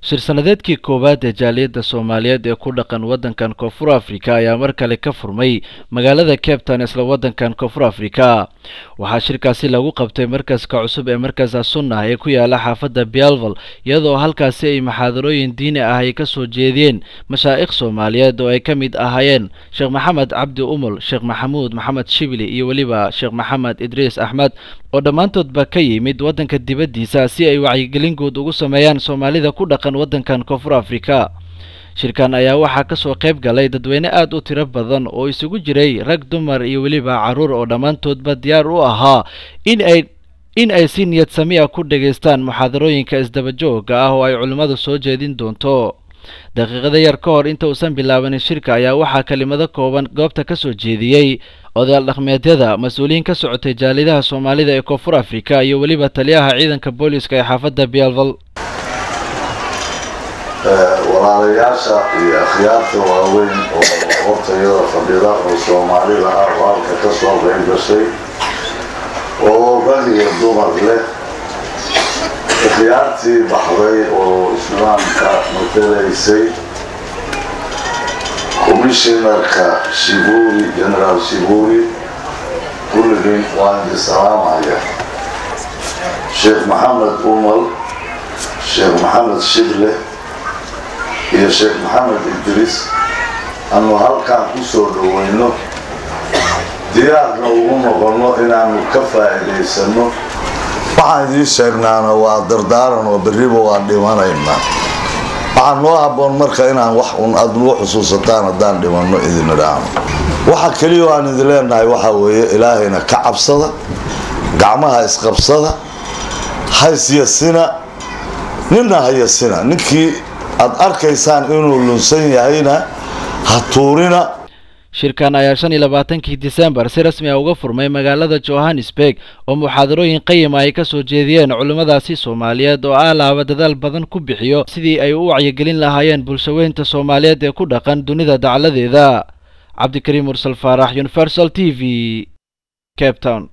Shir sanadeedkii koowaad ee jaaliyadda Soomaaliyeed ee ku dhaqan waddankan Koonfur Afrika ayaa mar kale ka furmay magaalada Cape Town isla waddankan Koonfur Afrika. Waxaa shirkaasi lagu qabtay markaska cusub ee markas Sunnah ee ku yaala xaafadda Bellville, iyadoo halkaasi ay muxaadarooyin diini ah ay ka soo jeediyeen mashaa'ikh Soomaaliyeed oo ay ka mid ahaayeen Sheekh Maxamed Cabdi Umul, Sheekh Maxamuud Maxamed Shibli iyo weliba Sheekh Maxamed Idriis Axmed, oo dhammaantoodba ka yimid waddanka dibaddiisa si ay wacyigelin guud ugu sameeyaan Soomaalida ku dhaqan waddankan Koonfur Afrika. Shirkan ayaa waxaa kasoo qayb galay dadweyne aada u tiro badan oo isugu jiray rag, dumar iyo weliba carruur, oo dhammaantoodba diyaar u ahaa in ay si niyad sami ah ku dhegaystaan muxaadarooyinka isdaba joogga ah oo ay culimmadu soo jeedin doonto. Daqiiqada yar ka hor inta uusan bilaabanin shirka ayaa waxaa kelimado kooban goobta ka soo jeediyey odayaal dhaqmeedyada, mas-uuliyiin ka socotay jaalidaha Soomaalida ee Koonfur Afrika iyo weliba taliyaha ciidanka booliska ee xaafadda Bellville. Walaalayaasha iyo akhyaarta waaweyn oo hortayada fadhida oo Soomaalida ah oo halka ka soo qayb gashay oo rag iyo dumar leh, akhyaartii baxday oo Islaamka matalaysay, Commissionerka Shiburi, General Shiburi, kulligiin waan idin salaamaya. Sheekh Maxamed Umal, Sheekh Maxamed Shible iyo Sheekh Maxamed Idriis anu halkaan ku soo dhoweyno, diyaarna ugu noqonno inaanu ka faa'iidaysano. Waxaan idiin sheegnaana waa dardaaran oo berriba waa dhimanaynaa. Waxaa noo habboon marka inaan wax un aada nuu xusuusataan haddaan dhimanno idin idhaahno. Waxa keliya aan idin leenahay waxaa weeye: Ilaahayna ka cabsada, gacmaha isqabsada, hasyasina, nina hayasina, ninkii aada arkaysaan inuu lunsan yahayna ha tuurina. Shirkan ayaa 25-kii Disembar si rasmi ah uga furmay magaalada Johannesburg, oo muxaadarooyin qayima ay ka soo jeediyeen culimmadaasi Soomaaliyeed oo aalaaba dadaal badan ku bixiyo sidii ay u wacyigelin lahaayeen bulshaweynta Soomaaliyeed ee ku dhaqan dunida dacladeeda. Cabdikariim Mursal Faarax, Universal TV, Cape Town.